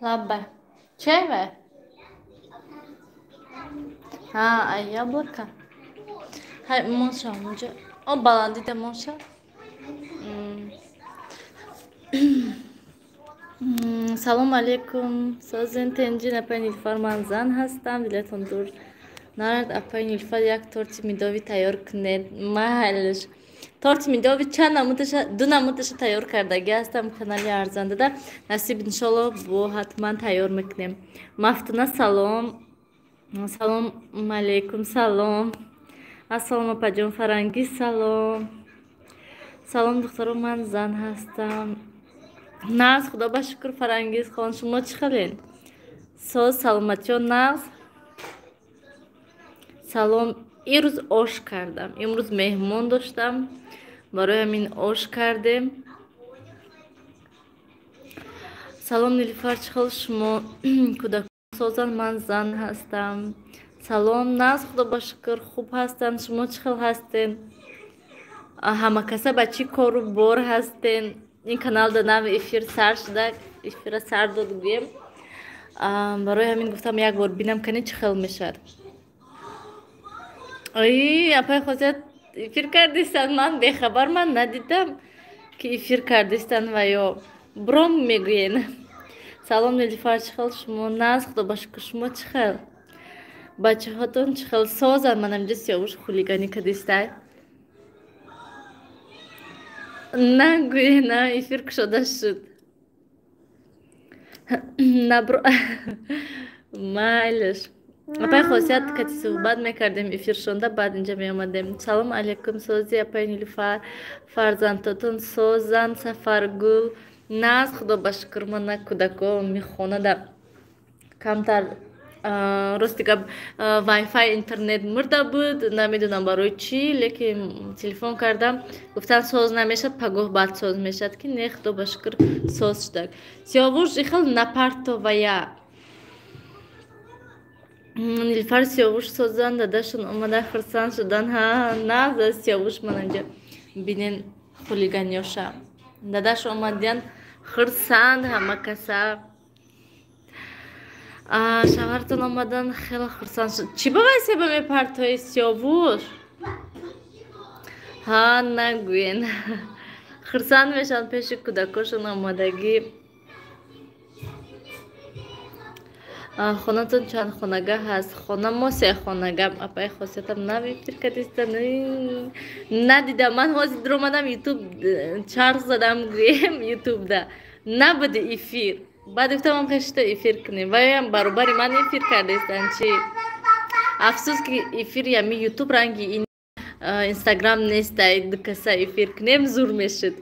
Лаббай, чай вай? Ҳа, ай яблоко. Ҳай, монша онҷа. О, баландида монша. Салом алейкум, созен, тенҷин, апай Нилуфар, ман зан ҳастам, дилатон дур нарад, апай Нилуфар, як торти медовый тайёр кунед. Майлиш. Торти медовый чанд намудаша, ду намудаша тайёр кардагӣ ҳастам канали арзандада. Насиб, иншолло, бо ҳатман тайёр мекунем. Мафтуна, салом. Салом алейкум, салом. Ассалом, апаҷон Фарангиз, салом. Салом, духтаро, ман зан ҳастам. Нағз, худо ба шукр, Фарангиз хон, шумо чӣ хелен? Соз, саломатиё, нағз. Салом, имрӯз ош кардам. Имрӯз меҳмон доштам, барои ҳамин ош кардем. Салом, Нилуфар, чӣ хел шумо, кӯдакон созанд, ман зан ҳастам. Салом, нағз, худо ба шукр, хуб ҳастанд, шумо чӣ хел ҳастен? Ҳама каса ба чӣ кору бор ҳастен? Ин каналда нави эфир сар шуда, эфира сар дод гӯем. Барои ҳамин гуфтам, як бор бинам, кани чӣ хел мешавад. Ой, апай Хосият эфир кардистан, ман бехабар, ман надидам, ки эфир кардистан ва ё бром мегӯен. Салом, Нилуфар, чӣ хел шумо? Нағз, худо ба шукр, шумо чӣ хел? Бачаҳотон чӣ хел созанд? Ман ҳаминҷа Сиёвуш хулиганӣ кардистай. Нагӯе, на, эфир кушода шуд. Набро, майлиш. Апай Хосият кати суҳбат мекардем эфиршонда, баъд инҷа меомадем. Салом алейкум, сози, апай Нилуфар, фарзандотон созанд, Сафаргул. Нағз, худо ба шукр, мана кӯдако мехонада камтар, рости гап, вайфай интернет мурда буд, намедонам барои чӣ, лекин телефон кардам, гуфтан соз намешад, пагоҳ баъд соз мешад, ки не, худо ба шукр, соз шудак. Сиёвуш ихел напартовая. Нилуфар, Сиёвуш созанд, дадашон омада хурсанд шудан. Ҳа, нағз аст Сиёвуш, мананҷа бинен хулиганёша. Дадаш омадиян, хурсанд ҳама каса. Шавҳартон омадан, хеле хурсанд шуд. Чӣ ба вай себа мепартои, Сиёвуш? Ҳа, нагӯен. Хурсанд мешаванд пеши кӯдакошон омадагӣ. Хонатон чанд хонага ҳаст? Хона мо се хонага. Апай Хосиятам нав эфир кардиста, надидам. Ман ҳозир дуромадам ютуб, чарх задам гӯем ютубда. Набуди эфир. Баъд гуфтам, ам хешта эфир кунем. Ваям баробари ман эфир кардистан чӣ? Афсӯс, ки эфир ями ютуб ранги ин инстаграм нестай, ду каса эфир кунем, зур мешуд.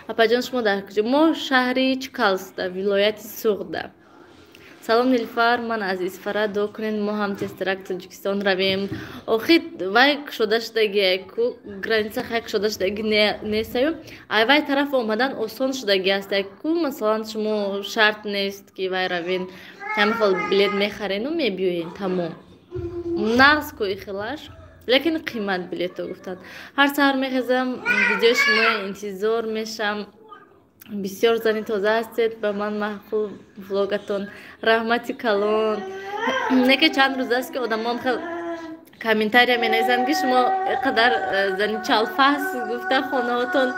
Апаҷон, шумо дар куҷо? Мо шаҳри Чкалста, вилояти Суғда. Салом, Нилуфар, ман аз Исфара, дуо кунед, мо ҳам тезтарак Тоҷикистон равем. Охи вай кушода шудагие ку, граница хай кушода шудаги нестаю. Ай вай тараф омадан осон шудаги ҳастай ку, масалан, шумо шарт нест, ки вай равен, ҳама хел билет мехарену мебиёен, тамом. Нағз ку ихелаш, лекин қимат билето гуфтанд. Ҳар саҳар мехезам, видеои шумо интизор мешам. Бисёр зани тоза ҳастед, ба ман маъқул влогатон. Раҳмати калон. Неке чанд рӯз аст, ки одамон хел комментария менависанд, ки шумо қадар зани чалфа ҳастед гуфта, хонаҳотон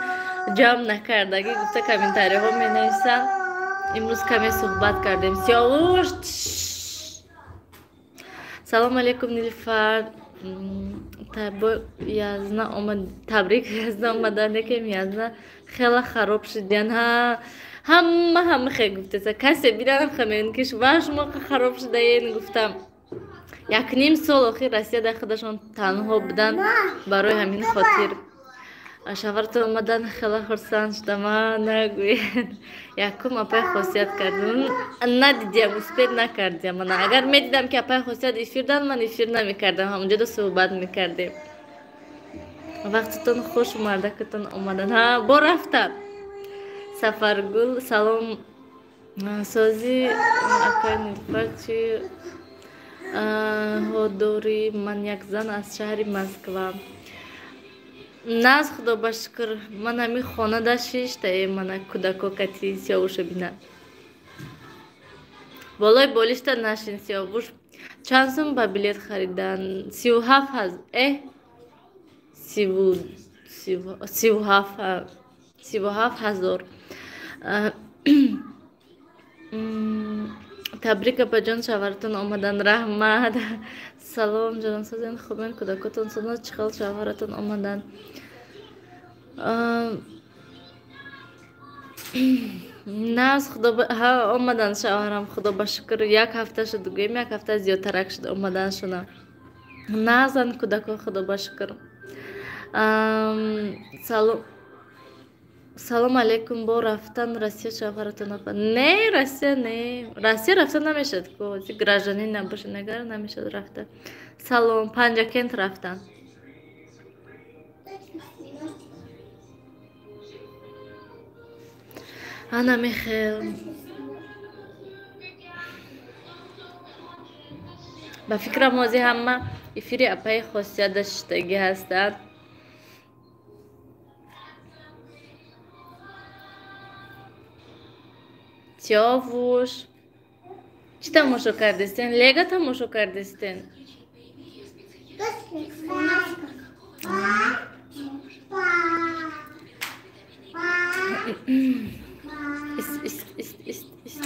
ҷамъ накардагӣ гуфта комментарияҳо менависанд. Имрӯз каме суҳбат кардем. Сиёвуш. Салом алейкум, Нилуфар. Язна омад, табрик, язна омада, лекин язна хеле хароб шудиян. Ҳа, ҳама ҳама хе гуфтеса. Касе бинанам хамен, ки ва шумо хароб шудаен гуфтам. Як ним сол охир Россияда худашон танҳо буданд, барои ҳамин хотир. Шавҳартон омадан, хеле хурсанд шудам, нагӯед. Якум апай Хосият кардам. Надидиям, успеть накардиям. Мана агар медидам, ки апай Хосият эфир дан, ман эфир намекардам, ҳамонҷода суҳбат мекардем. Вақтатон хуш, мардакатон омадан. Ҳа, бо рафтан. Сафаргул, салом, сози, акай Нилуфар, чӣ ҳо дорӣ? Ман як зан аз шаҳри Москва. Нағз, худо ба шукр, ман ҳамин хонада шиштаем, мана кӯдако кати Сиёвуша бинад. Болои болишта нашин, Сиёвуш. Чанд сум ба билет харидан? 37 37 ҳазор. Табрик, апаҷон, шавҳаратон омадан. Раҳмат. Салом, ҷонсозен, хубен, кӯдакотон сона, чӣ хел шавҳаратон омадан? Наз, худо омадан шавҳарам, худо ба шукр, як ҳафта шуд, гӯем, як ҳафта зиёдтарак шуд омаданшуна. Назан кӯдако, худо ба шукр. Салом алейкум, бо рафтан Россия шавҳаратон, апа? Не, Россия не, Россия рафта намешад ку, гражданин набошад, нагар намешад рафта. Салом, Панҷакент рафтан. Ана мехел. Ба фикрам, ҳозир ҳама эфири апаи Хосият шиштагӣ ҳастанд. Сиёвуш, чӣ тамошо кардистен? Лего тамошо кардистен? Ист, ист, ист, ист, ист.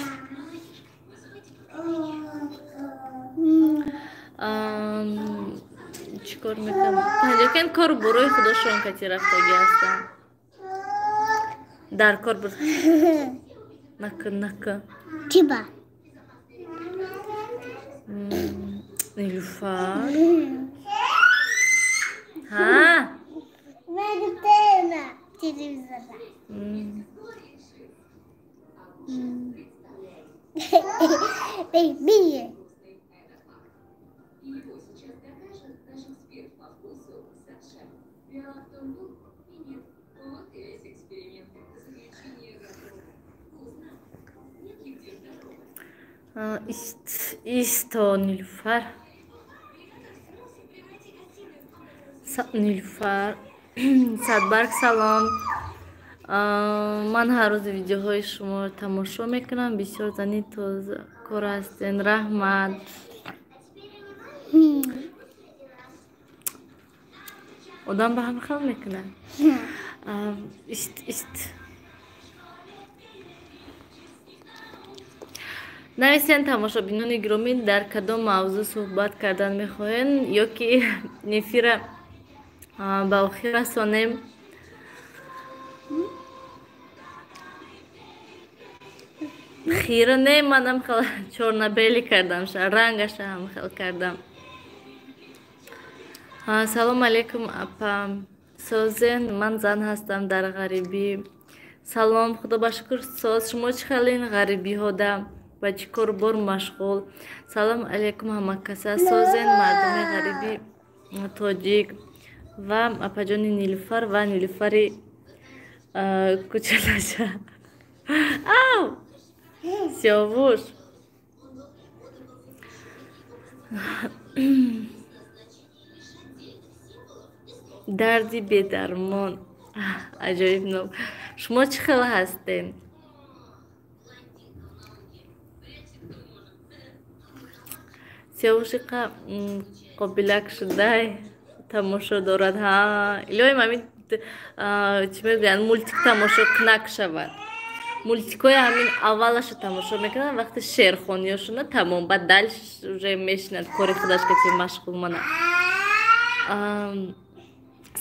Чӣ кор мекунам? Панҷакент кор бурои худошон кати рафтагӣ ҳастам. Дар кор буд. Накун, накун. Тиба. Нилуфар. Ҳа? Телевизора. Baby. Его сейчас докажет наш эксперт по вкусу Саша. Дело в том был и нет. Вот и весь эксперимент. Заключение готово. Вкусно. Нет нигде такого. Ист, исто, Нилуфар. Нилуфар. Садбарг, салом. Ман ҳар рӯз видеоҳои шуморо тамошо мекунам. Бисёр зани тозакор ҳастен. Раҳмат. Одам ба ҳам хел мекунад. Ист, ист. Нависен, тамошобинони гиромӣ, дар кадом мавзӯъ суҳбат кардан мехоҳем ё ки эфира ба охир расонем. Хира не, манам хел чёрно-белый кардам, рангаша ҳам хел кардам. Салом алейкум, апа, созен, ман зан ҳастам дар ғарибӣ. Салом, худо ба шукр, соз, шумо чӣ хелин ғарибиҳода, ба чӣ корбор машғул? Салом алейкум, ҳамакаса, созен, мардуми ғариби тоҷик ва апаҷони Нилуфар ва Нилуфари кучалаша. Ав, Сиёвуш. Дарди бедармон, аҷоиб ном. Шумо чӣ хел ҳастен? Сиёвушиқа қобилак шудай тамошо дорад. Ҳа, илоҳим, ҳамин чӣ мегӯянд, мультик тамошо кунак шавад. Мультикҳои ҳамин аввалашо тамошо мекунад, вақти шеърхониёшона тамом, баъд дальше уже мешинад, кори худаш кати машғул мана.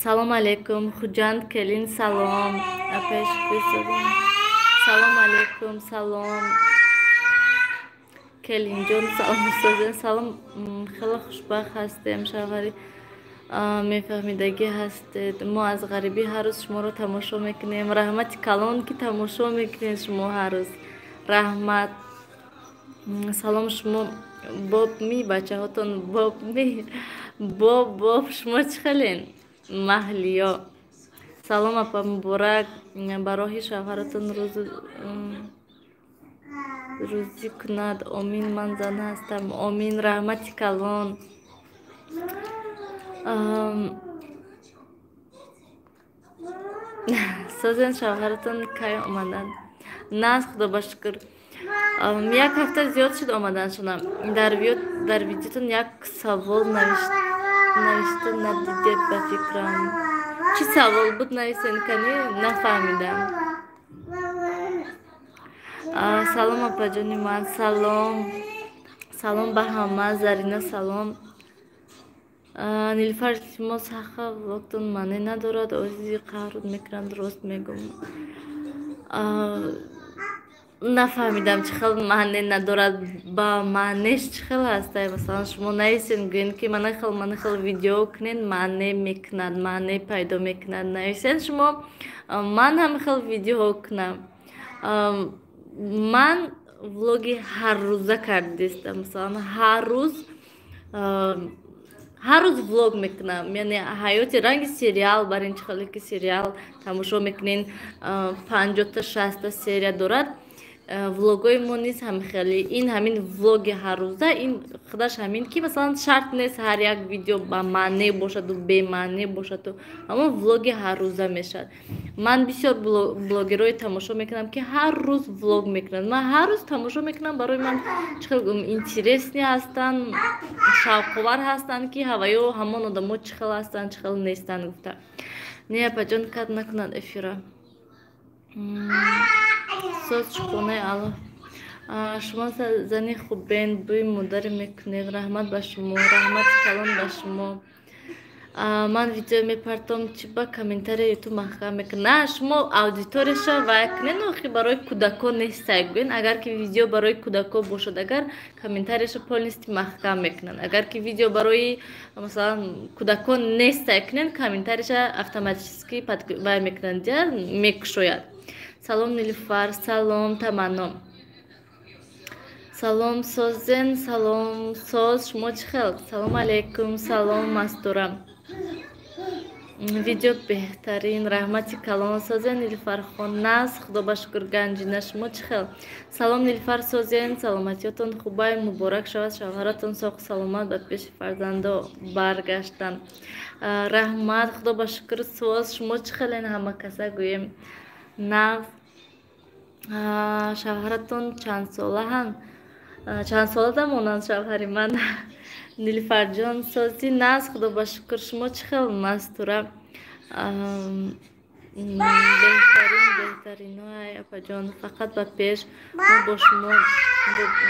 Салом алейкум, Хуҷанд келин, салом. Апеш, салом алейкум, салом. Келинҷон, салом, созен, салом, хеле хушбахт ҳастем, шавҳари мефаҳмидагӣ ҳастед. Мо аз ғарибӣ ҳар рӯз шуморо тамошо мекунем. Раҳмати калон, ки тамошо мекунед шумо ҳар рӯз. Раҳмат. Салом, шумо боб ми, бачаҳотон боб ми? Боб, боб, шумо чӣ хелен? Маҳлиё. Салом, апа, муборак, ба роҳи шавҳаратон рӯзӣ кунад, омин. Ман зан ҳастам. Омин, раҳмати калон. Созен, шавҳаратон кай омаданд? Наз, худо ба шукр. Як ҳафта зиёд шуд омаданшона. Дар видеотон як савол навишта надидед, ба фикрам. Чӣ савол буд, нависен кани, нафаҳмидам. Салом, апаҷони ман, салом, салом ба ҳама. Зарина, салом. Нилуфар, илтимос, ҳақа влогтон маъне надорад, ози қаҳрут мекунанд, рост мегӯм. Нафаҳмидам, чӣ хел маъне надорад, ба маънеш чӣ хел ҳастай? Масалан, шумо нависен, гӯен, ки мана хел, мана хел видео кунен, маъне мекунад, маъне пайдо мекунад. Нависен шумо, ман ҳама хел видеоҳо кунам. Ман влоги ҳаррӯза кардистам, масалан, ҳар рӯз, ҳар рӯз влог мекунам, яъне ҳаёти ранги сериал бар ин чӣ хеле ки сериал тамошо мекунен, 50-та, 60-та серия дорад, влогҳои мо низ ҳамхеле. Ин ҳамин влоги ҳаррӯза, ин худаш ҳамин ки, масалан, шарт нест ҳар як видео ба маъне бошаду бемаъне бошаду, ҳамон влоги ҳаррӯза мешавад. Ман бисёр блогерое тамошо мекунам, ки ҳар рӯз влог мекунанд. Ман ҳар рӯз тамошо мекунам, барои ман чӣ хел интересный ҳастанд, шавқовар ҳастанд, ки ҳаваё ҳамон одамо чӣ хел ҳастанд, чӣ хел нестанд гуфта. Не, апаҷон, кат накунад эфира. Соз, шукронаи Аллоҳ. Шумо зани хубен, бӯи модаре мекунед. Раҳмат ба шумо, раҳмати калон ба шумо. Ман видео мепартом, чӣ ба комментария Ютуб маҳкам мекунад? На, шумо аудиторияша вай кунен, охи барои кӯдако нестай, гӯен. Агар ки видео барои кӯдако бошад, агар комментарияша полностью маҳкам мекунанд. Агар ки видео барои, масалан, кӯдако нестай кунен, комментарияша автоматически вай мекунанд, мекушояд. Салом, Нилуфар, салом, Таманно, салом. Созен? Салом, соз, шумо чӣ хел? Салом алейкум, салом, Мастура. Видео беҳтарин, раҳмати калон. Созен, Нилуфархон? Нас, худо ба шукр, Ганҷина, шумо чӣ хел? Салом, Нилуфар, созен, саломатиётон хубай? Муборак шавад, шавҳаратон соғ саломат ба пеши фарзандо баргаштанд. Раҳмат, худо ба шукр, соз, шумо чӣ хелен? Ҳама каса гӯем нағз. Шавҳаратон чандсолаанд? Чандсола дамонанд шавҳари ман, Нилуфарҷон? Сози, нағз, худо ба шукр, шумо чӣ хел, Мастура? Беҳтарин, беҳтариноай, апаҷон, фақат ба пеш, мо бо шумо,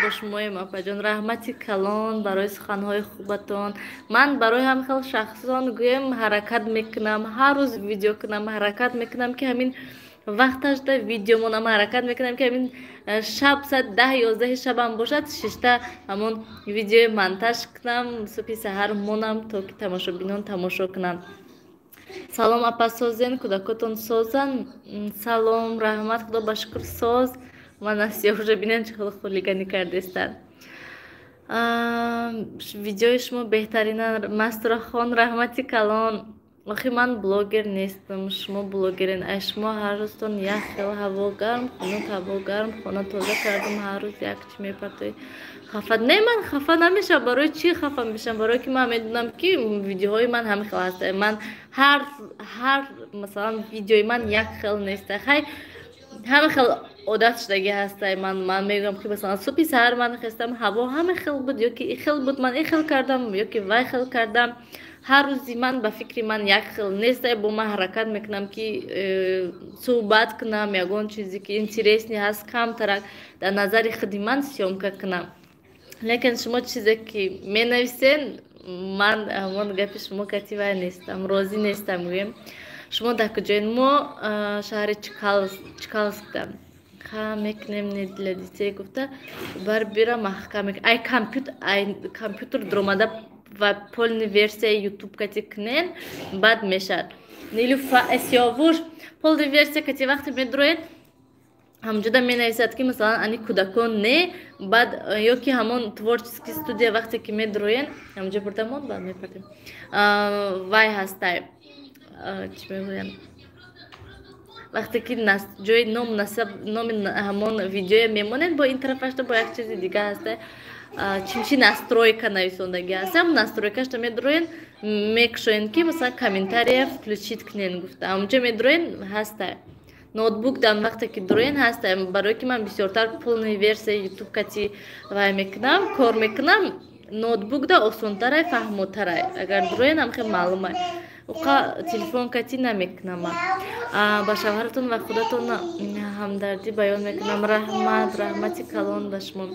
бо шумоем, апаҷон. Раҳмати калон барои суханҳои хубатон. Ман барои ҳам хел шахсон гӯем ҳаракат мекунам, ҳар рӯз видео кунам, ҳаракат мекунам, ки ҳамин вақташда видео монам, ҳаракат мекунам, ки ҳамин шаб соат 10, 11-и шабам бошад, шишта ҳамон видеои монтаж кунам, субҳи саҳар монам, то ки тамошобинон тамошо кунанд. Салом, апа, созен, кӯдакотон созанд? Салом, раҳмат, худо ба шукр, соз. Ман уже бинем, чӣ хел хулиганӣ кардестанд. Видеои шумо беҳтарина, Мастурахон, раҳмати калон. Охи ман блогер нестам, шумо блогерен. Ай шумо ҳар рӯзтон як хел: ҳаво гарм, хунук, ҳаво гарм, хона тоза кардам, ҳар рӯз як чӣ мепартоӣ. Хафа не, ман хафа намешавам. Барои чӣ хафа мешавам? Барое ки ман медонам, ки видеоҳои ман ҳама хел ҳаст. Ман ҳар, масалан, видеои ман як хел нест. Хай, ҳама хел одат шудагӣ ҳастай. Ман мегӯям, ки, масалан, субҳи саҳар ман хестам, ҳаво ҳама хел буд, ё ки и хел буд, ман и хел кардам, ё ки вай хел кардам. Ҳар рӯзи ман, ба фикри ман, як хел нест. Бо ман ҳаракат мекунам, ки суҳбат кунам, ягон чизе ки интересный ҳаст, камтарак дар назари худи ман съёмка кунам. Лекин шумо чизе ки менависен, ман ҳамон гапи шумо катива нестам, розӣ нестам, гӯем. Шумо дар куҷоед? Мо шаҳри Чкалскда. Ха, мекунем, не для детей гуфта бар бира маҳкам. Ай компютер дуромада ва полный версияи Ютуб кати кунен, баъд мешавад. Нилуфа, Сиёвуш, полный версия кати вақте медуроед, ҳамҷода менависад, ки, масалан, ани кӯдакон не. Баъд ё ки ҳамон творческий студия вақте ки медуроен, ҳамҷо бурдамон, баъд мепардем. Вай ҳастай, чӣ мегӯям, вақте ки ҷои ном, насаб, номи ҳамон видеоя мемонед, бо ин тарафашта бо як чизи дига ҳастай, чимчи настройка нависондагӣ ҳаст. Ҳам настройкашта медуроен, мекушоен, ки, масалан, комментария включить кунен гуфта, ҳамҷо медуроен, ҳастай. Ноутбук дар вақте ки дуроен ҳаст, барое ки ман бисёртар полный версияи ютуб кати вай мекунам, кор мекунам, ноутбук да осонтарай, фаҳмотарай. Агар дуроен ҳам хел маълумай. Уқа телефон кати намекунам. Ба шавҳаратон ва худатон ҳамдардӣ баён мекунам. Раҳмат, раҳмати калон ба шумо.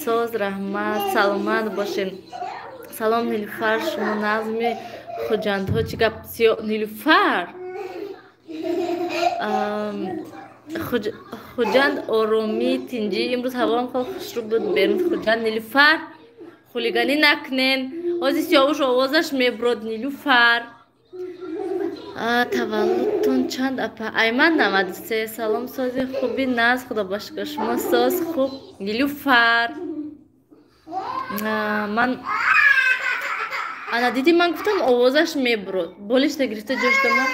Соз, раҳмат, саломат бошед. Салом Нилуфар, шумо назми Хуҷандҳо чӣ гап? Нилуфар Хуҷанд оромӣ, тинҷӣ. Имрӯз ҳавоам хел хушрӯ буд берун Хуҷанд. Нилуфар, хулиганӣ накунен. Ҳозир Сиёвуш овозаш мебурод. Нилуфар, таваллудтон чанд апа? Айман 93. Салом, сози хуби наз, худо ба шукр, шумо соз хуб. Нилуфар, ман ана диди, ман гуфтам овозаш мебурод. Болишта гирифта ҷоштама.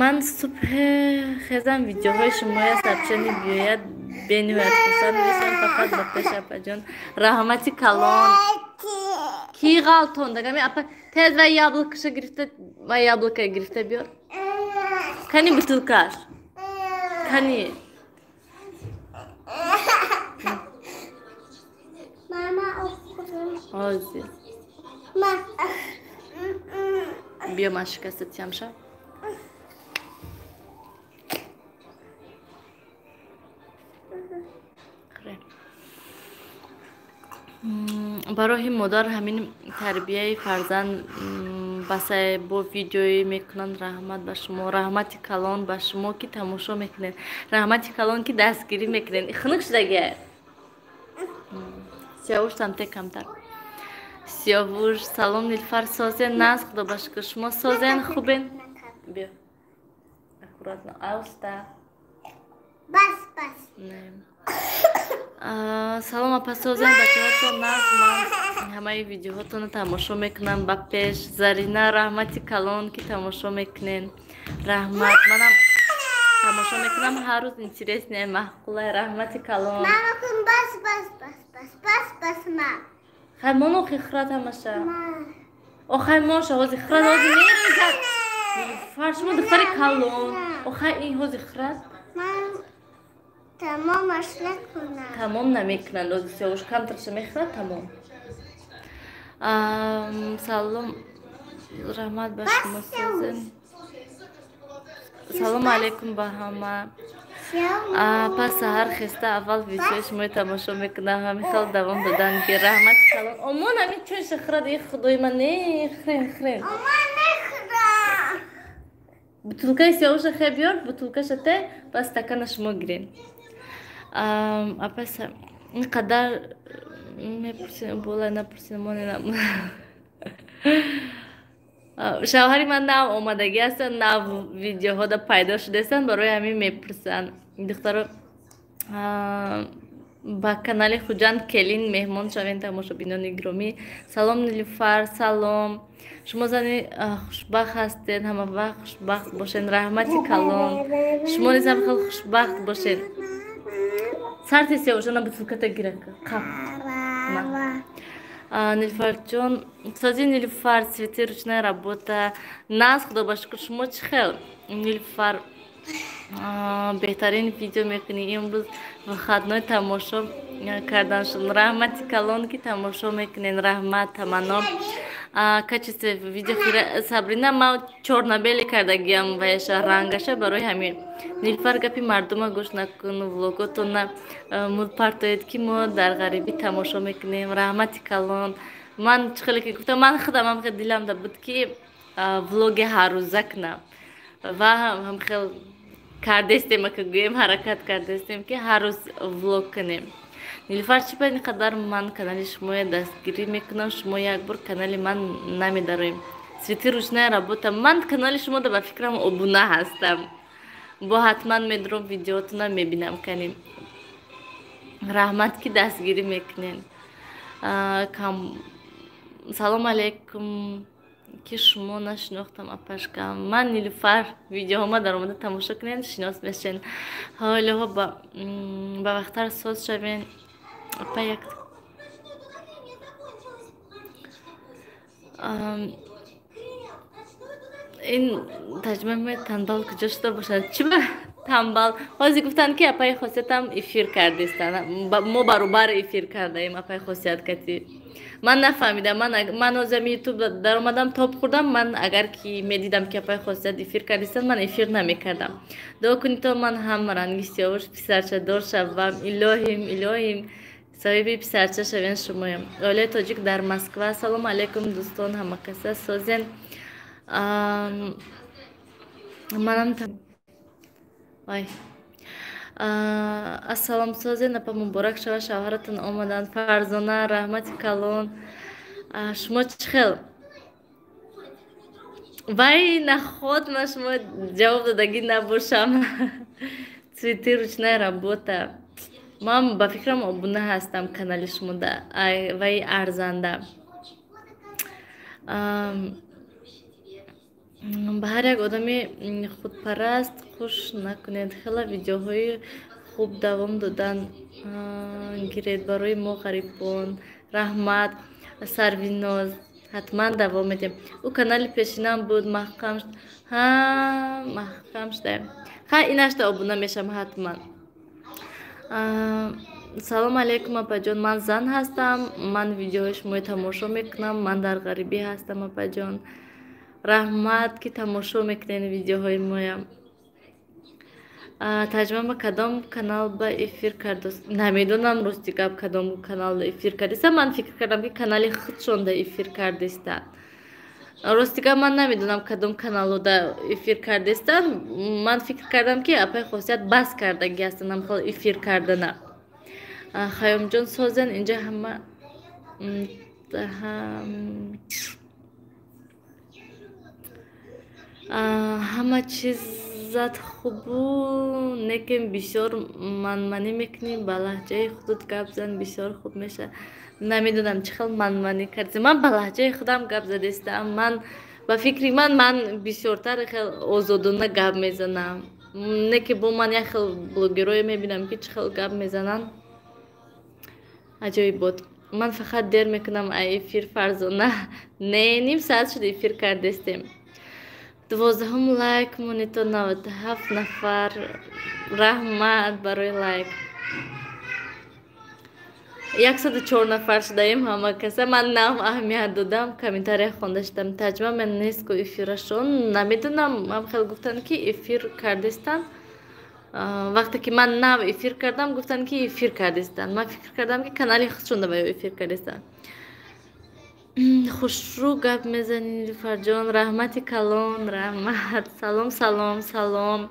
Ман субҳе хезам, видеоҳои шумоя сообщение биёяд, бениҳоят хурсанд мешавам. Фақат ба пеш апаҷон, раҳмати калон. Ки ғалтон дагами апа, тез ва яблокаша гирифта, ва яблока гирифта биёр. Кани бутылкаш, кани. Ҳозир биё, ман шикаста тиямша. Ба роҳи модар ҳамин тарбияи фарзанд басай бо видеои мекунанд. Раҳмат ба шумо, раҳмати калон ба шумо ки тамошо мекунед, раҳмати калон ки дастгирӣ мекунед. Хунук шудагия Сиёвуш, тамте камтар. Сиёвуш, салом Нилфар, созен наз, худо ба шукр, шумо созен хубен. Биё, аккуратно, оста. Бас, бас. Салом апа, созен, бачаҳотон наз, ман ҳамаи видеоҳотонро тамошо мекунам. Ба пеш. Зарина, раҳмати калон ки тамошо мекунен, раҳмат. Манам тамошо мекунам ҳар рӯз, интересне, маъқулай, раҳмати калон. Бас, бас, бас, бас, бас, бас, ма. Хай мон, охи хӯрад ҳамаша. Охай моша, ҳозир хӯрад, ҳозир мерезад. Нилуфар, шумо духтари калон. Охай ин ҳозир хӯрад. Тамомаш накунам. Тамом намекунанд, ҳозир Сиёвуш камтарша мехӯрад, тамом. Салом, раҳмат ба шумо, созен. Салому алайкум ба ҳама. Пас саҳар хеста аввал видеои шумои тамошо мекунам, ҳамин хел давом додан ки раҳмати калон. Омон ҳамин чун шахрад, и худои ман, не хрен, хрен. Бутылкаи Сиёвуша хе биёр, бутылкаша те, пас стакана шумо гирен. Апаса ин қадар мепурсем, болай напурсем, моненам. Шавҳари ман нав омадагӣ ҳастанд, нав видеоҳода пайдо шудаастанд, барои ҳамин мепурсанд. Духтаро, ба канали Хуҷанд келин меҳмон шавем, тамошобинони гиромӣ. Салом Нилуфар, салом. Шумо зани хушбахт ҳастед, ҳама вақт хушбахт бошед, раҳмати калон. Шумо низ ҳам хел хушбахт бошед. Сарти Сиёвушона бутылката гирак. Қап. Нилуфарҷон, сози Нилуфар, цветы ручная работа. Наз, худо ба шукр, шумо чӣ хел? Нилуфар, беҳтарин видео мекунӣ. Имрӯз выходной тамошо кардан шуд. Раҳмати калон ки тамошо мекунед, раҳмат, таманно. Качестве видео Сабрина, ман чёрно-белый кардагиам ваяша рангаша барои ҳамин. Нилуфар, гапи мардума гӯш накун, влоготона мулпартоед ки мо дар ғарибӣ тамошо мекунем. Раҳмати калон. Ман чӣ хеле ки гуфтам, ман худам ҳам хел диламда буд ки влоги ҳаррӯза кунам ва ҳам хел кардестем, ака гӯем, ҳаракат кардестем ки ҳар рӯз влог кунем. Нилуфар, чӣ ба ин қадар ман канали шумоя дастгирӣ мекунам, шумо як бор канали ман намедароем. Цветы ручная работа, ман канали шумо да ба фикрам обуна ҳастам. Бо ҳатман медурам, видеотона мебинам канем. Раҳмат ки дастгирӣ мекунен. Салом алейкум. Ки шумо нашинохтам, апашка. Ман Нилуфар, видеоҳома даромада тамошо кунед, шинос мешен. Ҳолиҳо ба вақттар соз шавен. Апа, як ин таҷмаи танбал куҷо шуда бошад? Чӣ ба танбал? Ҳозир гуфтанд, ки апаи Хосиятам эфир кардистанд. Мо баробар эфир кардаем апаи Хосият кати. Ман нафаҳмидам. Ман ҳозир Ютуб даромадам, тоб хӯрдам. Ман агар ки медидам, ки апаи Хосият эфир кардистанд, ман эфир намекардам. Дуо кунед, то ман ҳам ранги Сиёвуш писарчадор шавам. Илоҳим, илоҳим, соҳиби писарча шавен шумоям. Оилаи тоҷик дар Москва. Ассалому алайкум, дӯстон, ҳамакаса созен. Манам вай. Ассалом, созен, апа, муборак шава, шавҳаратон омаданд. Фарзона, раҳмати калон. Шумо чӣ хел? Вай, наход ман шумо ҷавоб додагӣ набошам. Цветы ручная работа. Ман ба фикрам обуна ҳастам канали шумода. Вай арзанда. Ба ҳар як одами худпараст хуш накунед. Хела видеоҳои хуб давом додан гиред барои мо ғарибон. Раҳмат, Сарвиноз, ҳатман давом медиҳем. Ӯ канали пешинам буд, маҳкам, ҳа, маҳкам шудаем. Ха, инашда обуна мешавам ҳатман. Салом алейкум, апаҷон, ман зан ҳастам, ман видеоҳои шуморо тамошо мекунам, ман дар ғарибӣ ҳастам, апаҷон. Раҳмат, ки тамошо мекунед видеоҳои моям. Таҷма ба кадом канал ба эфир кардост? Намедонам, рости гап, кадом канал эфир кардиста. Ман фикр кардам, ки канали худшонда эфир кардиста. Рости гап, ман намедонам, кадом каналода эфир кардистанд. Ман фикр кардам, ки апаи Хосият бас кардагӣ ҳастанд ҳамхел эфир кардана. Хаёмҷон, созен, инҷа ҳама ҳама чизат хубу, некем бисёр манманӣ мекунӣ, ба лаҳҷаи худут гап зан, бисёр хуб мешавад. Намедонам, чӣ хел манманӣ кардӣ. Ман ба лаҳҷаи худам гап задистам. Ман ба фикри ман бисёртар хел озодона гап мезанам. Не ки бо ман як хел блогерое мебинам, ки чӣ хел гап мезананд, аҷоибот. Ман фақат дер мекунам ай эфир, Фарзона. Не, ним соат шуд эфир кардестем. 12-ум лайк монито, 97 нафар. Раҳмат барои лайк. 104 нафар шудаем ҳама каса. Ман нав аҳамият додам, комментария хонда шудам. Таҷма мен нест ку эфирашон. Намедонам, ман хел гуфтанд, ки эфир кардистанд. Вақте ки ман нав эфир кардам, гуфтанд, ки эфир кардистанд. Ман фикр кардам, ки канали худшонда ба эфир кардистанд. Хушрӯ гап мезанӣ, Нилуфарҷон, раҳмати калон, раҳмат. Салом, салом, салом,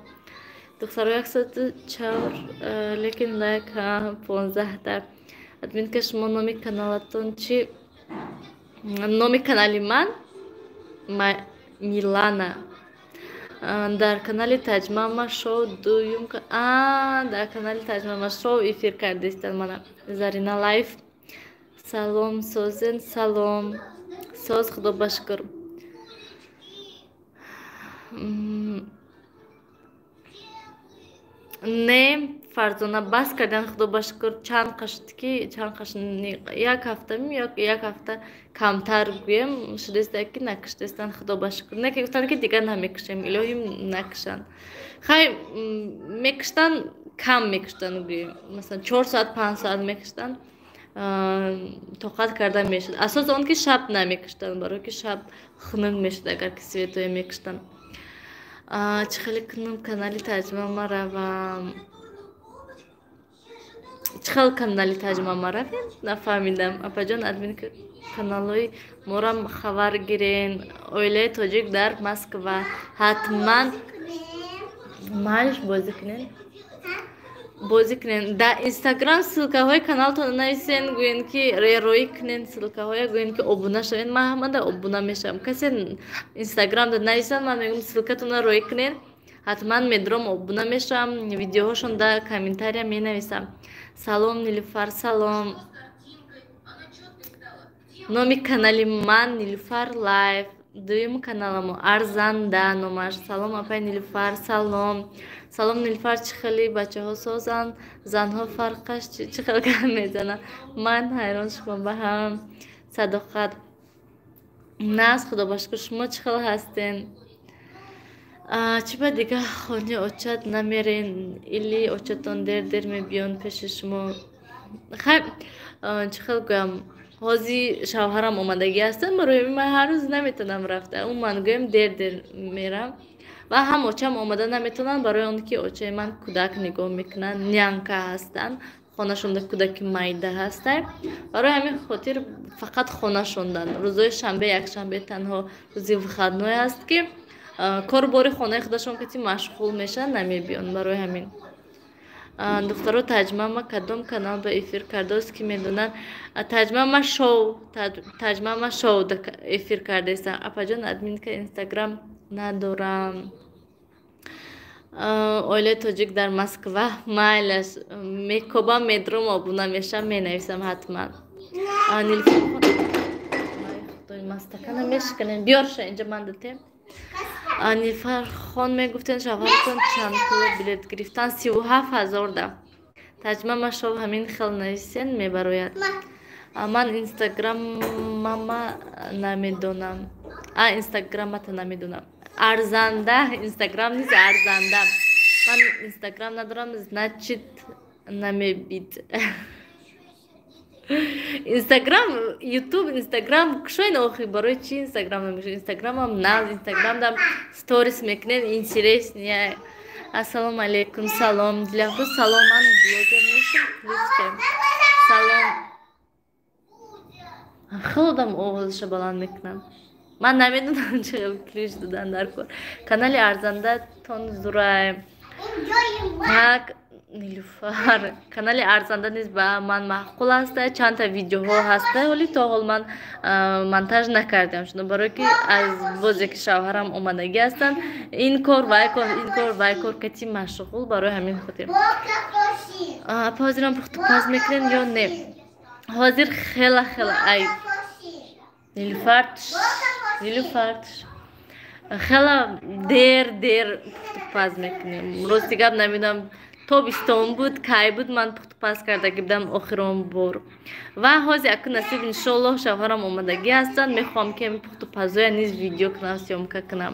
духтаро. 104, лекин лайк 15-та. Админка, шумо номи каналатон чӣ? Номи канали ман Милана. Дар канали Таҷмама шоу дуюм, дар канали Таҷмама шоу эфир кардистанд мана. Зарина лайф, салом, созен, салом, соз, худо ба шукр. Не, Фарзона, бас кардан, худо ба шукр. Чанд қашт ки чанд қаш, як ҳафтами ё як ҳафта камтар гӯем шудеста, ки накиштестанд, худо ба шукр. Не ки гуфтанд, ки дигар намекушем, илоҳим накушанд. Хай, мекуштанд, кам мекуштанд, гӯем, масалан, 4 соат, 5 соат мекуштанд, тоқат карда мешуд. Асос он ки шаб намекуштанд, барое ки шаб хунук мешуд, агар ки светое мекуштанд. Чӣ хеле кунам, канали Таҷма маравам? Чӣ хел канали Таҷма маравем, нафаҳмидам, апаҷон. Админ, каналҳои морам хабар гирен. Оилаи тоҷик дар Москва, ҳатман. Майлиш, бозӣ кунен, бозӣ кунен. Дар Инстаграм ссылкаҳои каналтон нависен, гӯен, ки роӣ кунен ссылкаҳоя, гӯен, ки обуна шавен. Ман ҳамада обуна мешавам. Касе Инстаграмда нависад, ман мегӯям, ссылкатонро роӣ кунен, ҳатман медурам, обуна мешавам, видеоҳошон дар комментария менависам. Салом, Нилуфар, салом. Номи канали ман Нилуфар лайф. Дуюм каналамо Арзанда номаш. Салом, апай Нилуфар. Салом, салом, Нилуфар. Чӣ хели бачаҳо созанд, занҳо фарқаш чӣ хел гап мезананд? Ман ҳайрон шудам ба ҳам. Садоқат наз, худо ба шукр, шумо чӣ хел ҳастен? Чӣ ба дига хони очат намерен или очатон дер дер мебиёнд пеши шумо? Хай, чӣ хел гӯям, ҳози шавҳарам омадагӣ ҳастанд, барои ман ҳар рӯз наметавонам рафта. Умуман гӯем, дер дер мерам ва ҳам очам омада наметавонанд, барои он ки очаи ман кӯдак нигоҳ мекунанд, нянька ҳастанд, хонашонда кӯдаки майда ҳастай. Барои ҳамин хотир фақат хонашонданд. Рӯзои шанбе, якшанбе танҳо рӯзи выходной аст, ки кору бори хонаи худашон кати машғул мешаванд, намебиёнд. Барои ҳамин, духтаро, Таҷмама кадом канал ба эфир кардааст, ки медонанд? Таҷмама шоу, Таҷмама шоу эфир кардаистам. Апаҷон, админка Инстаграм надорам. Оилаи тоҷик дар Москва, майлаш, мекобам, медром, обуна мешавам, менависам ҳатман. Худои, ма стакана мешиканем. Биёрша инҷа, ман датем. Нилуфархон, мегуфтен, шавҳаратон чанд пула билет гирифтан? 37 000 да. Таҷмама шоу, ҳамин хел нависен, мебарояд. Ман инстаграмама намедонам. А, инстаграмата намедонам. Арзанда, инстаграм низ Арзанда. Ман инстаграм надорам, значит, намебид. Инстаграм, Ютуб, Инстаграм кушоин. Охи, барои чи инстаграм намекушоин? Инстаграмам наз, инстаграмдам сторис мекунен, интереснее. Ассалому алейкум, салом, Дилафрӯз, салом. Ман блогер нестам, кличка. Салом. Хеле одам овозаша баланд мекунам, ман намедонам чӣ хел клич додан дар кор. Канали Арзанда тон зурай. Так, Нилуфар, канали Арзанда низ ба ман маъқул аста, чандта видеоҳо ҳаста, вале то ҳол ман монтаж накардам шуно, барое ки аз бозе ки шавҳарам омадагӣ ҳастанд, ин кор, вай кор, ин кор, вай кор кати машғул. Барои ҳамин хотир. Апа, ҳозирам пухтупаз мекунем ё не? Ҳозир хела хела, ай Нилуфар, Нилуфар, хела дер дер пухтупаз мекунем. Рости гап, намедонам, тобистон буд, кай буд ман пухтупаз кардаги будам охирон бор. Ва ҳозир аку насиб, иншоаллоҳ, шавҳарам омадагӣ ҳастанд, мехоҳам ки пухтупазоя низ видео кунам, съёмка кунам.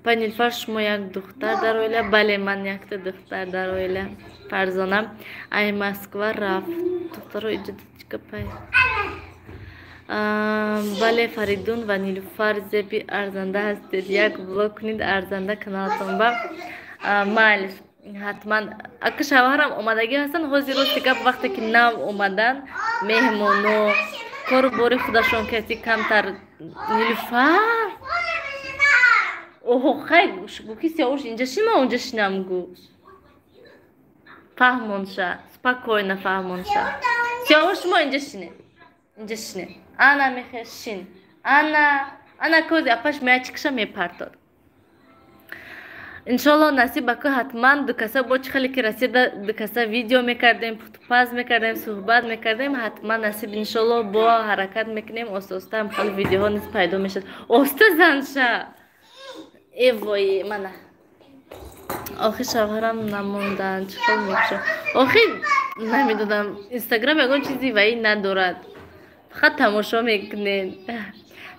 Па Нилуфар, шумо як духтар дар оила? Бале, ман якта духтар дар оила. Фарзона ай Москва рафт. Духтаро, иҷодачка пай. Бале, Фаридун ва Нилуфар зеби Арзанда ҳастед. Як влог кунед Арзанда каналатон ба. Майлиш, ҳатман. Ака шавҳарам омадагӣ ҳастанд ҳозир. Рости гап, вақте ки нав омаданд меҳмоно, кору бори худашон каси камтар. Нилуфар, оҳо, хай гӯ ки Сиёвуш инҷа шин, ман унҷа шинам, гӯ. Фаҳмонша, спокойно фаҳмонша. Сиёвуш, шумо инҷа шине, инҷа шине. Ана мехе, шин. Ана, ана, кози апаш мячикша мепартод. Иншолло, насиб аку, ҳатман дукаса бо чӣ хеле ки расида, дукаса видео мекардем, пухтупаз мекардем, суҳбат мекардем. Ҳатман насиб, иншолло, бо ҳаракат мекунем, оста оста хеле видеоҳо низ пайдо мешавад. Оста занша, эвои мана. Охи, шавҳарам намонданд, чӣ хел мекушам? Охи, намедонам, Инстаграм ягон чизи ваи надорад, фақат тамошо мекунед.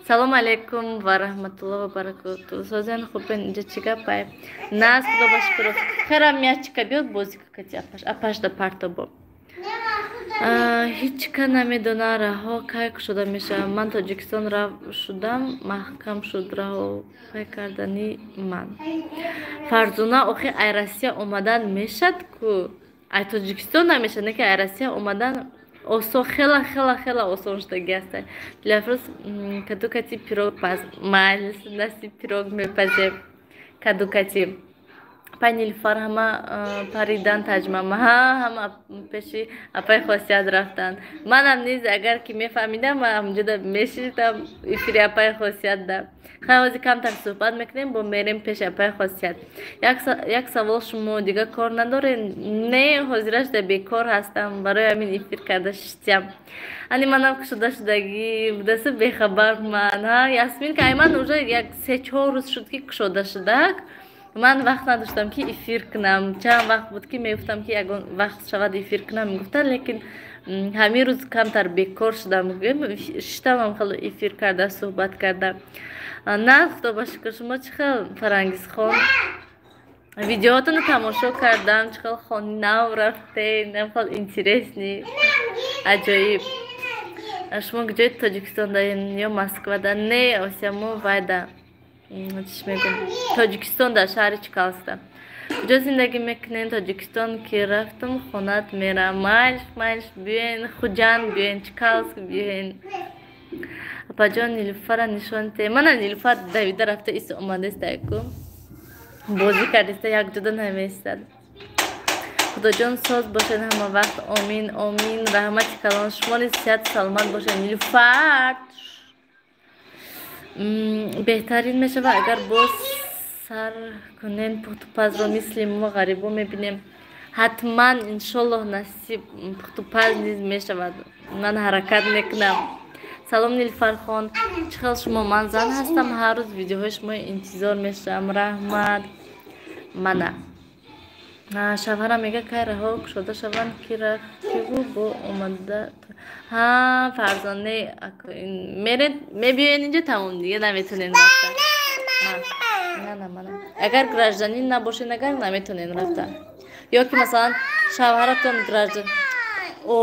Салому алейкум ва раҳматулло ва баракоту. Созен, хубен? Инҷа чӣ гапай? Наз, худо ба шукр. Хера мячика биёд, бозӣ кати апаш, апаш да партобо. Ҳеҷ ка намедона раҳо кай кушода мешавад. Ман Тоҷикистон рав шудам, маҳкам шуд раҳо пай кардани ман. Фарзона, охи, ай Россия омадан мешад ку, ай Тоҷикистон намешад, не ки ай Россия омадан осон, хела хела хела осон шудагӣ аст. Дилафрӯз, каду кати пирог паз. Майли, насиб, пирог мепазем каду кати. Апай Нилуфар ҳама паридан таҷмама, ҳама пеши апай Хосият рафтанд. Манам низ агар ки мефаҳмидам, ман ҳамҷода мешидам эфири апай Хосиятда. Хай, ҳозир камтар суҳбат мекунем, бо мерем пеши апай Хосият. Як савол: шумо дига кор надоред? Не, ҳозирашда бекор ҳастам, барои ҳамин эфир карда шиштям. Ани манам кушода шудагӣ будасу бехабар ман. Ҳа, Ясмин ки айман уже як 3-4 рӯз шуд, ки кушода шудак. Ман вақт надоштам, ки эфир кунам. Чанд вақт буд, ки мегуфтам, ки ягон вақт шавад, эфир кунам, мегуфтам, лекин ҳамин рӯз камтар бекор шудам, шиштамам хело эфир карда, суҳбат карда. На, худо ба шукр, шумо чӣ хел, Фарангизхон? Видеоотонро тамошо кардам, чӣ хел хони нав рафтен, хел интересный, аҷоиб. Шумо куҷои Тоҷикистон даен ё Москвада? Не, осия, мо вайда, чиш мегӯм, Тоҷикистон, дар шаҳри Чкалста. Куҷо зиндагӣ мекунен? Тоҷикистон ки рафтам, хонат мерам. Майлш, майлш, биёен Хуҷанд, биёен Чкалск, биёен. Апаҷон, Нилуфара нишон те. Мана Нилуфар давида рафта ис омадаста, ку бозӣ кардиста, якҷода намеистад. Худоҷон, соз бошед ҳама вақт. Омин, омин, раҳмати калон. Шумо низ сиҳату саломат бошед. Нилуфар, беҳтарин мешавад, агар боз сар кунен пухтупазро, мисли мо ғарибо мебинем. Ҳатман, иншоллоҳ, насиб, пухтупаз низ мешавад, ман ҳаракат мекунам. Салом, Нилуфархон, чӣ хел шумо? Ман зан ҳастам, ҳар рӯз видеоҳои шумо интизор мешавам. Раҳмат. Мана шавҳарам мега, кай раҳо кушода шаванд, ки рафтиву бо омада. Ҳа, Фарзоне, меред, мебиёен инҷо, тамом, дига наметонен рафта. На, мана, агар гражданин набошен, агар наметонен рафта, ё ки масалан шавҳаратон граждан. О,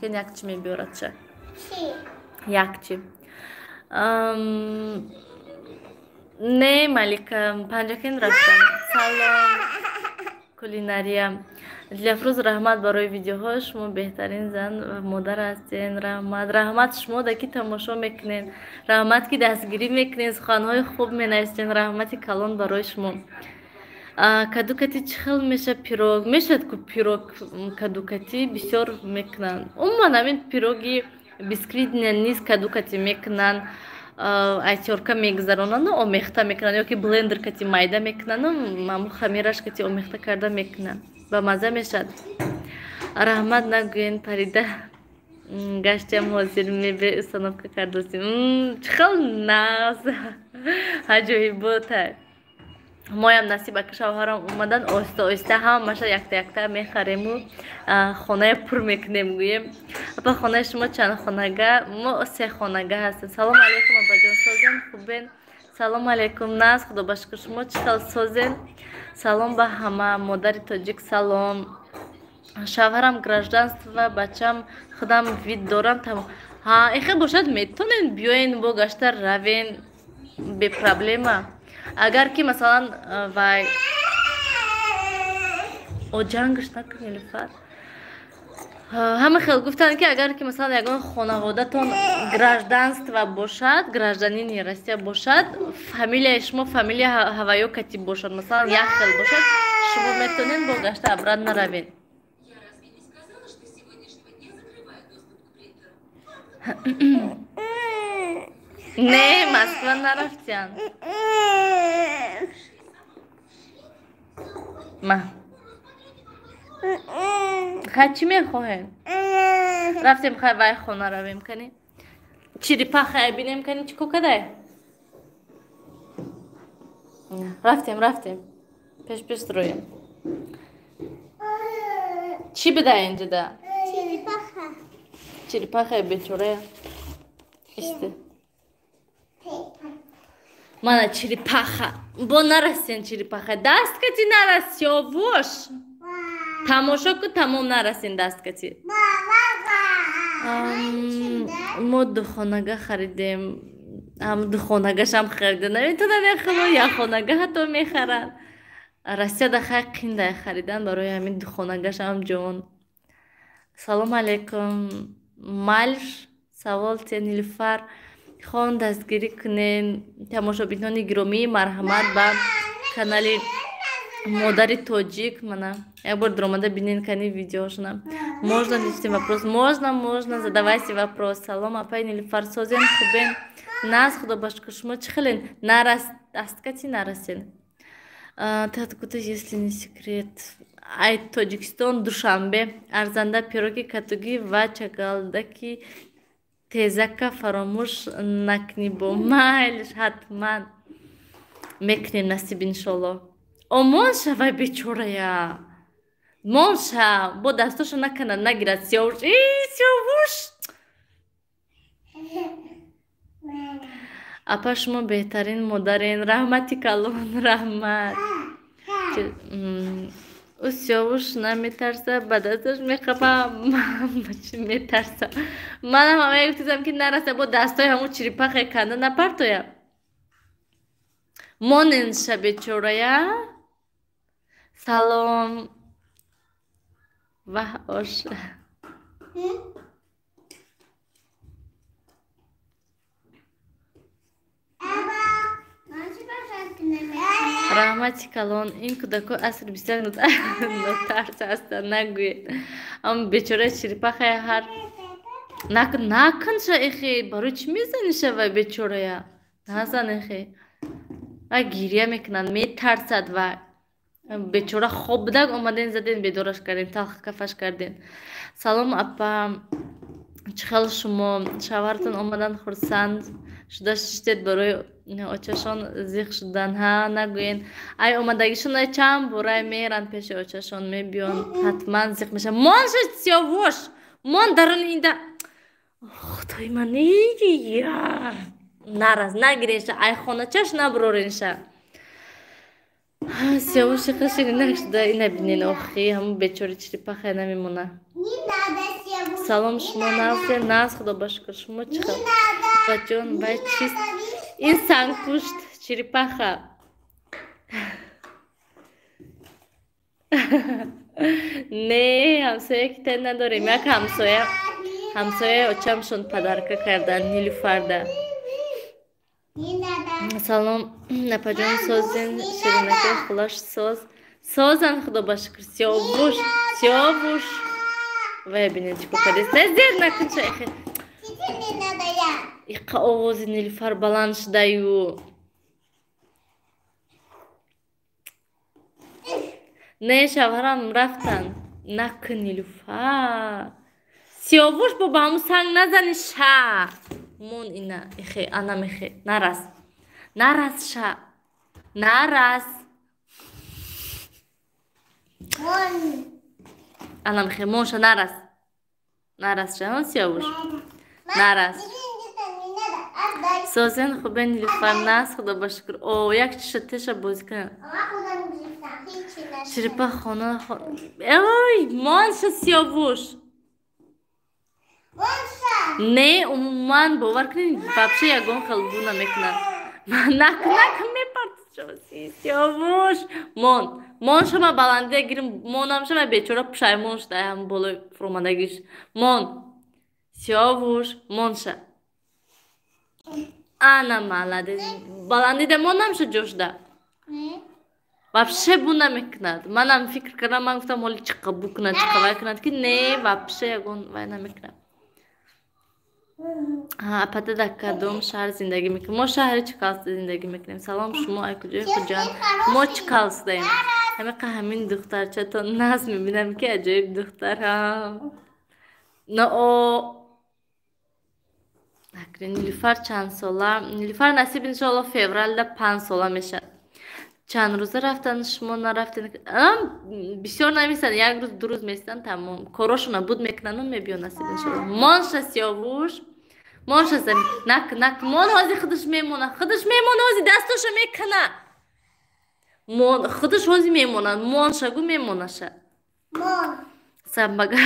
як чӣ мебиёрад, ча як чӣ. Не, Малика, Панҷакен рафтам. Салом, кулинария. Дилафрӯз, раҳмат барои видеоҳо, шумо беҳтарин зан ва модар ҳастен. Раҳмат, раҳмат шумо да, ки тамошо мекунед, раҳмат, ки дастгирӣ мекунед, суханҳои хуб менависед, раҳмати калон барои шумо. Кадукати чӣ хел меша пирог? Мешавад ку, пирог кадукати бисёр мекунанд. Умуман ҳамин пироги бисквитный низ кадукати мекунанд, айтёрка мегузаронану омехта мекунанд, ё ки блендер кати майда мекунану ҳамун хамираш кати омехта карда мекунанд, ба мазза мешавад. Раҳмат нагӯен, парида гаштиам, ҳозир мебе установка кардосим. Чӣ хел нағз, аҷоибота. Моям насиб, ака шавҳарам омадан, оҳиста оҳиста ҳамаша якта якта мехарему хоная пур мекунем, гӯем. Апа, хонаи шумо чанд хонага? Мо се хонага ҳастем. Салом алейкум, апаҷон, созен, хубен? Салом алейкум, наз, худо ба шукр, шумо чӣ хел, созен? Салом ба ҳама, модари тоҷик салом. Шавҳарам гражданство, бачам, худам вид дорам, тамом. Ҳа, эхе бошад, метонен биёен, бо гашта равен бепроблема. Агар ки масалан вай оҷангш накун, Нилуфар. Ҳама хел гуфтанд, ки агар ки масалан ягон хонаводатон гражданство бошад, гражданини Россия бошад, фамилияи шумо фамилия ҳаваё катиб бошад, масалан як хел бошад, шумо метонед бо гашта обратно равед. Я разве не сказала, что с сегодняшнего дня закрываю доступ к принтеру? Не, Москва нарафтян. Ма хай, чӣ мехоҳем? Рафтем, хай, вай хона равем, кани черепаха бинем, кани чӣ ко кадай. Рафтем, рафтем, пеш пеш роем. Чӣ бида инҷода? Черепаха. Черепахаи бечорая исте. Мана черепаха. Бо нарасен черепаха. Даст кати нарас, Сиёвуш. Тамошо ку, тамом нарасен даст кати. Мо духонага харидем. Ҳам духонагашам харида наметонам, яхело яхонага ҳатто мехаранд. Россияда хай қиндай харидан, барои ҳамин духонагашам ҷон. Салом алейкум. Малш савол те Нилуфар хон дастгирӣ кунен. Тамошобинони гиромӣ, марҳамат ба канали модари тоҷик. Мана як бор дуромада бинен кани видеошона. Можно личный вопрос? Можно, можно, задавайте вопрос. Салом, апай Нилуфар, созен, хубен? Наз, худо ба шукр, шумо чӣ хелен? Нарас, дасткати нарасен. Ты откуда, если не секрет? Ай Тоҷикистон, Душанбе. Арзанда пироги катугӣ ва чагалдаки тезака фаромӯш накунӣ бо майлиш, ҳатман мекунем, насиб иншолло. Омон шавай бечорая. Мон ша, бо дастошо наканад, нагирад Сиёвуш. И Сиёвуш. Апа, шумо беҳтарин модарен. Раҳмати калон, раҳмат. Ӯ Сиёвуш наметарса, ба дасташ мехапа, чӣ метарса. Манам ҳамая гуфтам ки нараса, бо дастои ҳамун черепахе канда напартоя. Монен ша бечорая. Салом. Ваҳ ош. Раҳмати калон. Ин кӯдакҳо асри 21 нотарс ҳастанд, нагӯед. Ам бечора черепахая ҳар накун, накун ша эхе, барои чӣ мезанӣ шавай бечорая? Назан эхе. Вай гиря мекунад, метарсад вай. Бечора хоб будак, омаден заден, бедораш кардем, талх кафаш кардем. Салом апа, чӣ хел шумо? Шавҳаратон омадан хурсанд шуда шиштед, барои очашон зиқ шудан. Ҳа, нагӯен. Ай омадагишон ай чанд борай меранд пеши очашон, мебиён, ҳатман зиқ мешаванд. Мон ша Сиёвуш, мон даруни инда. Худои ман, нарас, нагиренша, ай хоначаш набуроренша. Сиёвуши қашинак шуда, ина бинен охи, ҳамун бечори черепаха намемона. Салом, шумо нағзе? Нағз, худо ба шукр, шумо чӣ хел? Баҷон, вай чист? Ин сангпушт, черепаха. Не, ҳамсоя ки надорем, як ҳамсоя, ҳамсояи очамшон подарка кардан Нилуфарда. Салом, апаҷон, созен, ширинаки хулош соз. Созан, худо ба шукр, Сиёвуш, Сиёвуш. Вай бинед чӣ кор кардест. Зер накунша эхе. Иққа овози Нилуфар баланд шудаю. Не, шавҳарам рафтанд. Накун, Нилуфар. Сиёвуш, бо ба ҳамун санг назани ша. Мон ина эхе, анам эхе, нарас. Нарас ша. Нарас. Анам эхе, мон ша, нарас. Нарас ша, ҳон Сиёвуш. Нарас. Созен, хубен, Нилуфар? Нағз, худо ба шукр. О, як чиша теша бозӣ кунад. Черепах хона. Ой, мон ша Сиёвуш. Не, умуман бовар кунед, вообще ягон хел бу намекунад. Накун, накун, мепартоши Сиёвуш. Мон, мон шама, баландия гирим, монам шама, бечора пушаймон шуда ҳам болои фуромадагиш. Мон. Сиёвуш, мон ша. Ана молодец. Баландида монам ша ҷошда. Вообще бу намекунад. Манам фикр кардам, ман гуфтам ҳоли чиқа бу кунад, чиқа вай кунад, ки не, вообще ягон вай намекунад. Апата дар кадом шаҳр зиндагӣ мекунед? Мо шаҳри Чкалсда зиндагӣ мекунем. Салом, шумо ай куҷои Хуҷанд? Мо Чкалсдаем. Ҳамиқа ҳамин духтарчатон нағз мебинам, ки аҷоиб духтар. Но Нилуфар чанд сола? Нилуфар насиб иншоалло февралда 5 сола мешавад. Чанд рӯза рафтан, шумо нарафтен? Бисёр наместанд, як рӯз, 2 рӯз местанд, тамом. Корошона буд мекунану мебиён, насиб иншоалло. Монша, Сиёвуш, Монша замин. Нак, нак, мон ҳози худаш мемона. Худаш мемона ҳози дасташа мекана. Мон худаш ҳози мемона. Монша гу мемонаша. Мон. Самбага.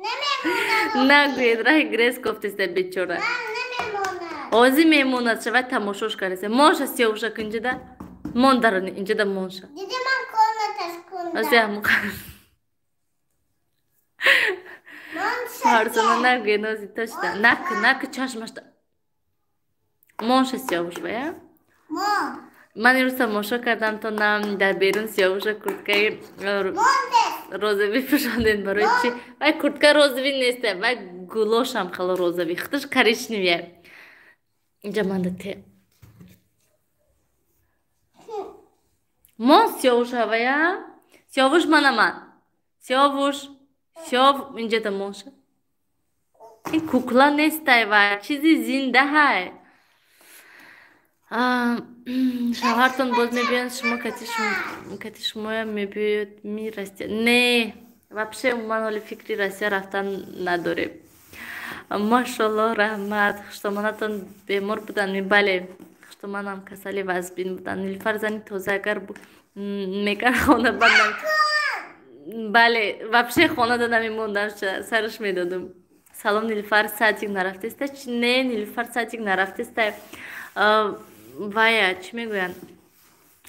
Намемонад. Нагӯед, раҳи грез кофтеста бечора. Намемонад. Ҳози мемонад, шавай тамошош кареса. Монша сиёвуша кунҷида. Мон дарони инҷода монша. Диди ман комнаташ кунда. Ҳози ҳамон Фарзона нагӯед, ҳози точно. Нак, нак чашмашта. Монша сиёвуш вая? Мон. Ман имрӯз тамошо кардам то нам дар берун сиёвуша курткаи розовӣ пӯшондем. Барои чӣ? Вай куртка розовӣ нест, вай гулошам хело розовӣ. Худаш коричневия. Инҷа манда те. Мон сиёвуша вая? Сиёвуш мана ман. Сиёвуш. Сиёв инҷада монша. Ин кукла нестай вай, чизи зиндаҳай. Шавҳартон боз мебиёнд, шумо кати шумоям мебиёд ми Россия? Не, вообще ман ҳоли фикри Россия рафтан надорем. Машалло, раҳмат. Хуштоманатон бемор буданд? Бале, хуштоманам касали вазбин буданд. Нилуфар зани тоза агар мекард хона банд. Бале, вообще хонада намемондам, сараш медодум. Салом, Нилуфар, садик нарафтеста? Не, Нилуфар садик нарафтеста. Вая, чӣ мегӯянд?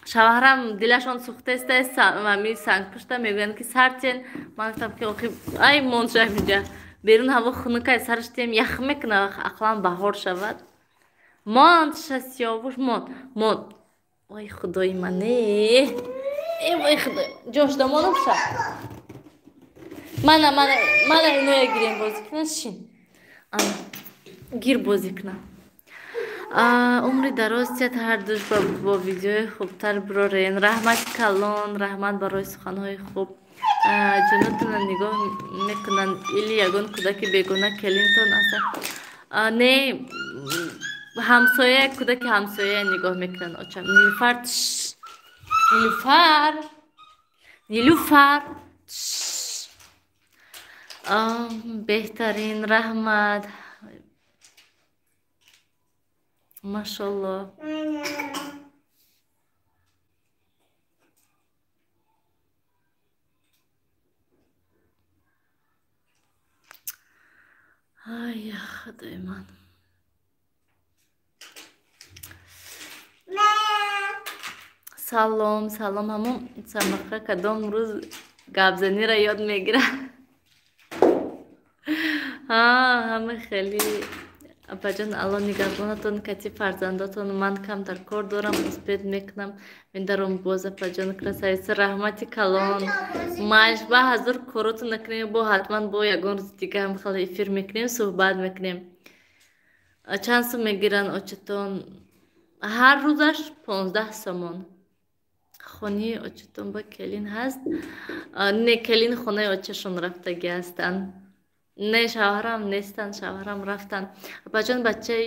Шавҳарам дилашон сӯхтеста, ами сангпушта мегӯянд ки сартен. Ман гуфтам ки охи ай монша инҷа. Берун ҳаво хунукай, сараш тем ях мекунад, ақлан баҳор шавад. Монд ша сиёвуш, монд, монд. Ой худои ман, э вой худои, ҷошда монам ша. Мана, мана, мана иноя гирем бозӣ кунад, шин. Ана, гир бозӣ кунад. Умри дароз тият ҳардуш бо видеои хубтар бирорен. Раҳмати калон, раҳмат барои суханҳои хуб. Ҷонатонро нигоҳ мекунанд или ягон кӯдаки бегона келинтон аста? Не, ҳамсоя, кӯдаки ҳамсоя нигоҳ мекунанд очам. Нилуфар, Нилуфар, Нилуфар. Беҳтарин, раҳмат. Машалло. Ай, худои ман. Салом, салом. Ҳамон самақа кадом рӯз гапзаниро ёд мегирад? Ҳама хеле апаҷон, Алло нигаҳбонатон, кати фарзандотон. Ман камтар кор дорам, успед мекунам, медаром боз. Апаҷон красавица, раҳмати калон. Маҷба ҳазур коротон накунем, бо ҳатман бо ягон рӯзи дига ҳам хеле эфир мекунем, суҳбат мекунем. Чанд сум мегиранд очатон? Ҳар рӯзаш 15 сомон. Хонаи очатон ба келин ҳаст? Не, келин хонаи очашон рафтагӣ ҳастанд. Не, шавҳарам нестанд, шавҳарам рафтанд. Апаҷон, бачаи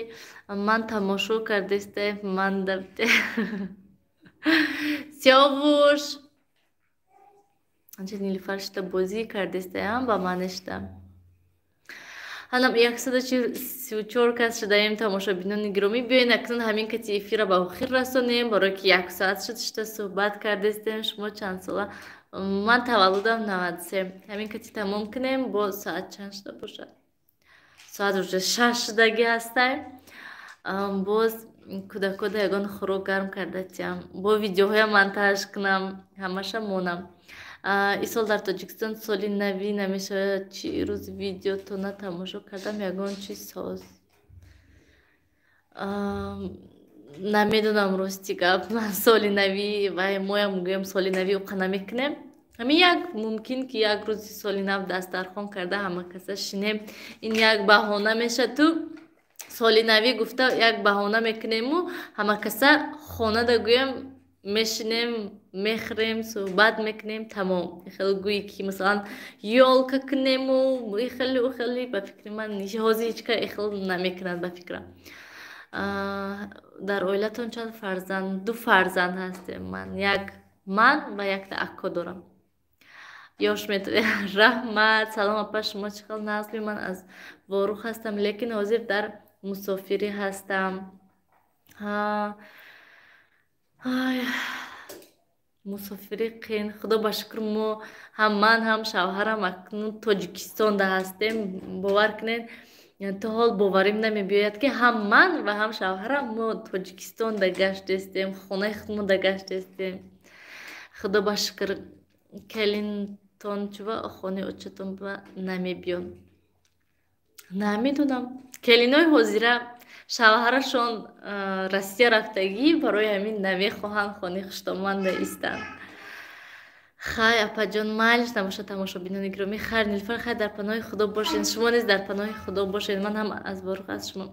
ман тамошо кардесте, ман дабте. Сиёвуш. Анча Нилуфар шита бозӣ кардесте, ҳам ба ман нешта. Ҳанам 134 кас шудаем тамошобинони гиромӣ. Биёед акнун ҳамин кати эфирро ба охир расонем, барое ки як соат шуд шита суҳбат кардестем. Шумо чанд сола? Ман таваллудам 93. Ҳамин кати тамом кунем, бо соат чанд шуда бошад? Соат уже 6 шудагӣ ҳастай. Боз кӯдакода ягон хӯрок гарм карда тиям, бо видеоҳоям монтаж кунам, ҳамаша монам. Исол дар Тоҷикистон соли навӣ намешавад. Чӣ рӯз видеотона тамошо кардам, ягон чиз соз. Намедонам, рости гап, ман соли навӣ вай моям гӯям соли навӣ уқа намекунем. Ҳамин як мумкин ки як рӯзи соли нав дастархон карда ҳама каса шинем. Ин як баҳона мешавад, ту соли навӣ гуфта як баҳона мекунему ҳама каса хонада гӯям мешинем, мехӯрем, суҳбат мекунем, тамом. Хеле гӯӣ ки масалан ёлка кунему хеле хеле ба фикри ман ҳозир ҳеҷ кас ихел намекунад ба фикрам. Дар оилатон чанд фарзанд? Ду фарзанд ҳастем ман. Як ман ва якта акко дорам. Ёш раҳмат. Салом апа, шумо чӣ хел? Назми ман аз Ворух ҳастам, лекин ҳозир дар Мусофирӣ ҳастам. Мусофирӣ қин. Худо ба шукр, мо ҳам ман, ҳам шавҳарам акнун Тоҷикистонда ҳастем. Бовар кунед, то ҳол боварим намебиёяд, ки ҳам ман ва ҳам шавҳарам мо Тоҷикистонда гаштестем, хонаи худмонда гаштестем. Худо ба шукр. Келинтон чува хонаи очатон ба намебиён? Намедонам. Келинои ҳозира шавҳарашон Россия рафтагӣ, барои ҳамин намехоҳанд хонаи хуштоманда истанд. Хай, апаҷон, майлиш набошад, тамошобинони гиромӣ. Хайр, Нилуфар, хайр, дар паноҳи Худо бошед. Шумо низ дар паноҳи Худо бошед. Ман ҳам аз Борух, аз шумо.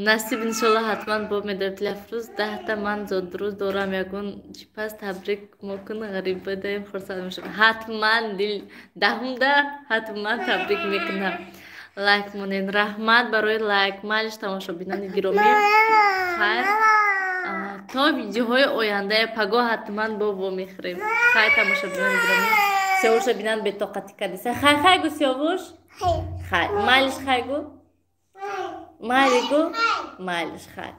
Насиб, иншолло, ҳатман бо медорем. Дилафрӯз, 10-та ман зодрӯз дорам, ягон чӣ пас табрик мо кун, ғариба даем, хурсанд мешавам. Ҳатман, дил 10-умда ҳатман табрик мекунам. Лайк монед, раҳмат барои лайк. Майлиш, тамошобинони гиромӣ, хайр, то видеоҳои оянда. Пагоҳ ҳатман бо вомехӯрем. Хайр, тамошобинони гиромӣ. Сиёвуша бинанд, бетоқатӣ кардиса. Хай, хай гӯ, Сиёвуш, хай, майлиш, хай гӯ, майли гӯ, майлиш, хай.